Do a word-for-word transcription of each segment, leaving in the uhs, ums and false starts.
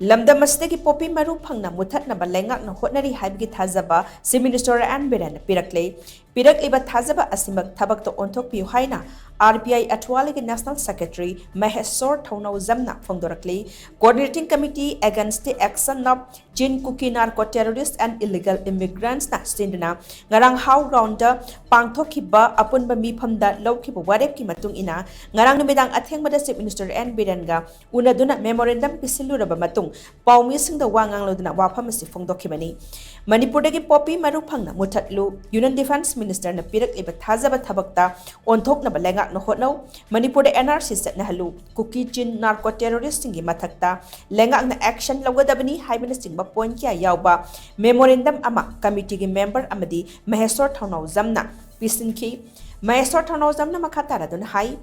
ꯂꯝꯗꯝ ꯑꯁꯤꯗꯒꯤ ꯄꯣꯄꯤ ꯃꯔꯨ ꯐꯪꯅ ꯃꯨꯊꯠꯅꯕ ꯂꯩꯉꯥꯛꯅ ꯍꯣꯠꯅꯔꯤ ꯍꯥꯏꯕꯒꯤ ꯊꯥꯖꯕ Chief Minister ꯑꯦꯟ ꯕꯤꯔꯦꯟꯅ ꯄꯤꯔꯛꯂꯦ꯫ ꯄꯤꯔꯛꯂꯤꯕ ꯊꯥꯖꯕ ꯑꯁꯤꯃꯛ ꯊꯕꯛꯇ ꯑꯣꯟꯊꯣꯛꯄꯤꯌꯨ ꯍꯥꯏꯅ ꯑꯥꯔ ꯄꯤ ꯑꯥꯏ ꯑꯊ꯭ꯋꯥꯂꯤꯒꯤ National Secretary ꯃꯍꯦꯁꯣꯔ ꯊꯧꯅꯧꯖꯝꯅ ꯐꯣꯡꯗꯣꯔꯛꯂꯤ꯫ Coordinating Committee Against the Action of Chin Kuki Narco Terrorists and Illegal Immigrants ꯅ ꯁꯤꯟꯗꯨꯅ ꯉꯔꯥꯡ ꯍꯥꯎ ꯒ꯭ꯔꯥꯎꯟꯗ ꯄꯥꯡꯊꯣꯛꯈꯤꯕ ꯑꯄꯨꯟꯕ ꯃꯤꯐꯝꯗ ꯂꯧꯈꯤꯕ ꯋꯥꯔꯦꯞꯀꯤ ꯃꯇꯨꯡ ꯏꯟꯅ, ꯉꯔꯥꯡ ꯅꯨꯃꯤꯗꯥꯡ ꯑꯊꯦꯡꯕꯗ Chief Minister ꯑꯦꯟ ꯕꯤꯔꯦꯟꯒ ꯎꯅꯗꯨꯅ memorandum ꯄꯤꯁꯤꯜꯂꯨꯔꯕ ꯃꯇꯨꯡ, ꯄꯥꯎꯃꯤꯁꯤꯡꯗ ꯋꯥ ꯉꯥꯡꯂꯗꯨꯅ ꯋꯥꯐꯝ ꯑꯁꯤ ꯐꯣꯡꯗꯣꯛꯈꯤꯕꯅꯤ꯫ ꯃꯅꯤꯄꯨꯔꯗꯒꯤ ꯄꯣꯄꯤ ꯃꯔꯨ ꯐꯪꯅ ꯃꯨꯊꯠꯂꯨ, Union Defence Minister ꯅ ꯄꯤꯔꯛꯂꯤꯕ ꯊꯥꯖꯕ ꯊꯕꯛꯇ ꯑꯣꯟꯊꯣꯛꯅꯕ ꯂꯩꯉꯥꯛꯅ ꯍꯣꯠꯅꯧ, ꯃꯅꯤꯄꯨꯔꯗ ꯑꯦꯟ ꯑꯥꯔ ꯁꯤ ꯆꯠꯅꯍꯜꯂꯨ, ꯀꯨꯀꯤ ꯆꯤꯟ narco terrorist ꯁꯤꯡꯒꯤ ꯃꯊꯛꯇ ꯂꯩꯉꯥꯛꯅ action ꯂꯧꯒꯗꯕꯅꯤ ꯍꯥꯏꯕꯅꯆꯤꯡꯕ point ꯀꯌꯥ ꯌꯥꯎꯕ memorandum ꯑꯃ committee ꯒꯤ member ꯑꯃꯗꯤ ꯃꯍꯦꯁꯣꯔ ꯊꯧꯅꯥꯎꯖꯝꯅ ꯄꯤꯁꯤꯟꯈꯤ꯫ ꯃꯍꯦꯁꯣꯔ ꯊꯧꯅꯥꯎꯖꯝꯅ ꯃꯈꯥ ꯇꯥꯔꯗꯨꯅ ꯍꯥꯏ,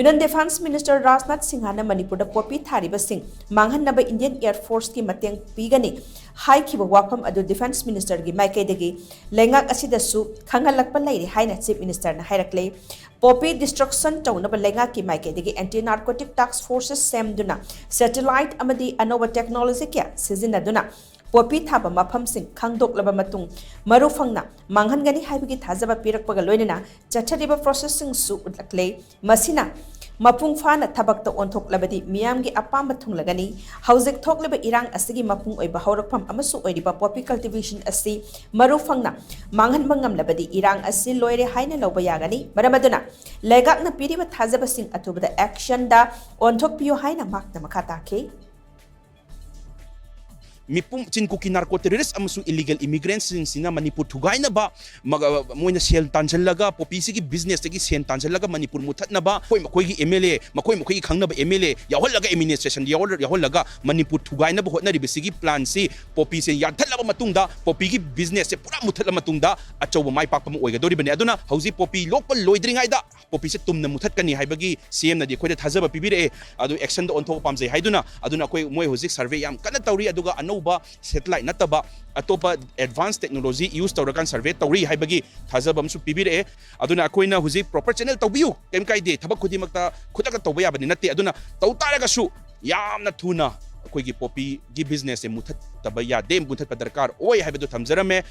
Union Defence Minister ꯔꯥꯖꯅꯥꯊ ꯁꯤꯡꯍꯅ ꯃꯅꯤꯄꯨꯔꯗ ꯄꯣꯄꯤ ꯊꯥꯔꯤꯕꯁꯤꯡ ꯃꯥꯡꯍꯟꯅꯕ Indian Air Force ꯀꯤ ꯃꯇꯦꯡ ꯄꯤꯒꯅꯤ ꯍꯥꯏꯈꯤꯕ ꯋꯥꯐꯝ ꯑꯗꯨ Defence Minister ꯒꯤ ꯃꯥꯏꯀꯩꯗꯒꯤ ꯂꯩꯉꯥꯛ ꯑꯁꯤꯗꯁꯨ ꯈꯪꯍꯜꯂꯛꯄ ꯂꯩꯔꯦ ꯍꯥꯏꯅ Chief Minister ꯅ ꯍꯥꯏꯔꯛꯂꯦ꯫ ꯄꯣꯄꯤ destruction ꯇꯧꯅꯕ ꯂꯩꯉꯥꯛꯀꯤ ꯃꯥꯏꯀꯩꯗꯒꯤ Anti Narcotic Task Forces ꯁꯦꯝꯗꯨꯅ satellite ꯑꯃꯗꯤ ꯑꯅꯧꯕ technology ꯀꯌꯥ ꯁꯤꯖꯤꯟꯅꯗꯨꯅ ꯄꯣꯄꯤ ꯊꯥꯕ ꯃꯐꯝꯁꯤꯡ ꯈꯪꯗꯣꯛꯂꯕ ꯃꯇꯨꯡ, ꯃꯔꯨ ꯐꯪꯅ ꯃꯥꯡꯍꯟꯒꯅꯤ ꯍꯥꯏꯕꯒꯤ ꯊꯥꯖꯕ ꯄꯤꯔꯛꯄꯒ ꯂꯣꯏꯅꯅ ꯆꯠꯊꯔꯤꯕ process ꯁꯤꯡꯁꯨ ꯎꯠꯂꯛꯂꯦ꯫ ꯃꯁꯤꯅ ꯃꯄꯨꯡ ꯐꯥꯅ ꯊꯕꯛꯇ ꯑꯣꯟꯊꯣꯛꯂꯕꯗꯤ ꯃꯤꯌꯥꯝꯒꯤ ꯑꯄꯥꯝꯕ ꯊꯨꯡꯂꯒꯅꯤ꯫ ꯍꯧꯖꯤꯛ ꯊꯣꯛꯂꯤꯕ ꯏꯔꯥꯡ ꯑꯁꯤꯒꯤ ꯃꯄꯨꯡ ꯑꯣꯏꯕ ꯍꯧꯔꯛꯐꯝ ꯑꯃꯁꯨ ꯑꯣꯏꯔꯤꯕ ꯄꯣꯄꯤ cultivation ꯑꯁꯤ ꯃꯔꯨ ꯐꯪꯅ ꯃꯥꯡꯍꯟꯕ ꯉꯝꯂꯕꯗꯤ ꯏꯔꯥꯡ ꯑꯁꯤ ꯂꯣꯏꯔꯦ ꯍꯥꯏꯅ ꯂꯧꯕ ꯌꯥꯒꯅꯤ꯫ ꯃꯔꯝ ꯑꯗꯨꯅ ꯂꯩꯉꯥꯛꯅ ꯄꯤꯔꯤꯕ ꯊꯥꯖꯕꯁꯤꯡ ꯑꯊꯨꯕꯗ action ꯗ ꯑꯣꯟꯊꯣꯛꯄꯤꯌꯨ ꯍꯥꯏꯅ ꯃꯍꯥꯛꯅ ꯃꯈꯥ ꯇꯥꯈꯤ꯫ ꯃꯤꯄꯨꯝ ꯆꯤꯟ ꯀꯨꯀꯤ narco terrorist ꯑꯃꯁꯨꯡ illegal immigrants ꯁꯤꯡꯁꯤꯅ ꯃꯅꯤꯄꯨꯔ ꯊꯨꯒꯥꯏꯅꯕ, ꯃꯒ-, ꯃꯣꯏꯅ ꯁꯦꯜ ꯇꯥꯟꯁꯤꯜꯂꯒ, ꯄꯣꯄꯤꯁꯤꯒꯤ business ꯇꯒꯤ ꯁꯦꯜ ꯇꯥꯟꯁꯤꯜꯂꯒ ꯃꯅꯤꯄꯨꯔ ꯃꯨꯠꯊꯠꯅꯕ, ꯃꯈꯣꯏ ꯃꯈꯣꯏꯒꯤ M L A, ꯃꯈꯣꯏ ꯃꯈꯣꯏꯒꯤ ꯈꯪꯅꯕ M L A ꯌꯥꯎꯍꯜꯂꯒ, administration ꯌꯥꯎꯍꯜ-, ꯌꯥꯎꯍꯜꯂꯒ Manipur ꯊꯨꯒꯥꯏꯅꯕ ꯍꯣꯠꯅꯔꯤꯕꯁꯤꯒꯤ plan ꯁꯤ ꯄꯣꯄꯤꯁꯦ ꯌꯥꯟꯊꯠꯂꯕ ꯃꯇꯨꯡꯗ, ꯄꯣꯄꯤꯒꯤ business ꯁꯦ ꯄꯨꯔꯥ ꯃꯨꯠꯊꯠꯂꯕ ꯃꯇꯨꯡꯗ ꯑꯆꯧꯕ ꯃꯥꯏ ꯄꯥꯛꯄ ꯑꯃ ꯑꯣꯏꯒꯗꯧꯔꯤꯕꯅꯤ꯫ ꯑꯗꯨꯅ ꯍꯧꯖꯤꯛ ꯄꯣꯄꯤ ꯂꯣꯛꯄ ꯂꯣꯏꯗ꯭ꯔꯤꯉꯩꯗ ꯄꯣꯄꯤꯁꯦ ꯇꯨꯝꯅ ꯃꯨꯠꯊꯠꯀꯅꯤ ꯍꯥꯏꯕꯒꯤ C M ꯅꯗꯤ ꯑꯩꯈꯣꯏꯗ ꯊꯥꯖꯕ ꯄꯤꯕꯤꯔꯛꯑꯦ꯫ ꯑꯗꯨ action ꯗ ꯑꯣꯟꯊꯣꯛꯄ ꯄꯥꯝꯖꯩ ꯍꯥꯏꯗꯨꯅ, ꯑꯗꯨꯅ ꯑꯩꯈꯣꯏ, ꯃꯣꯏ ꯍꯧꯖꯤꯛ survey ꯌꯥꯝ ꯀꯟꯅ ꯇꯧꯔꯤ, ꯑꯗꯨꯒ ꯑꯅꯧꯕ satellite ꯅꯠꯇꯕ ꯑꯇꯣꯞꯄ advance technology use ꯇꯧꯔꯀꯥꯟ survey ꯇꯧꯔꯤ ꯍꯥꯏꯕꯒꯤ ꯊꯥꯖꯕ ꯑꯃꯁꯨ ꯄꯤꯕꯤꯔꯛꯑꯦ꯫ ꯑꯗꯨꯅ ꯑꯩꯈꯣꯏꯅ ꯍꯧꯖꯤꯛ proper channel ꯇꯧꯕꯤꯌꯨ, ꯀꯩꯝ ꯀꯥꯏꯗꯦ, ꯊꯕꯛ ꯈꯨꯗꯤꯡꯃꯛꯇ ꯈꯨꯗꯛꯇ ꯇꯧꯕ ꯌꯥꯕꯗꯤ ꯅꯠꯇꯦ꯫ ꯑꯗꯨꯅ ꯇꯧ ꯇꯥꯔꯒꯁꯨ ꯌꯥꯝꯅ ꯊꯨꯅ ꯑꯩꯈꯣꯏꯒꯤ ꯄꯣꯄꯤꯒꯤ ꯕꯤꯖꯤꯅꯦꯁꯁꯦ ꯃꯨꯊꯠꯇꯕ ꯌꯥꯗꯦ, ꯃꯨꯊꯠꯄ ꯗꯔꯀꯥꯔ ꯑꯣꯏ ꯍꯥꯏꯕꯗꯨ ꯊꯝꯖꯔꯝꯃꯦ꯫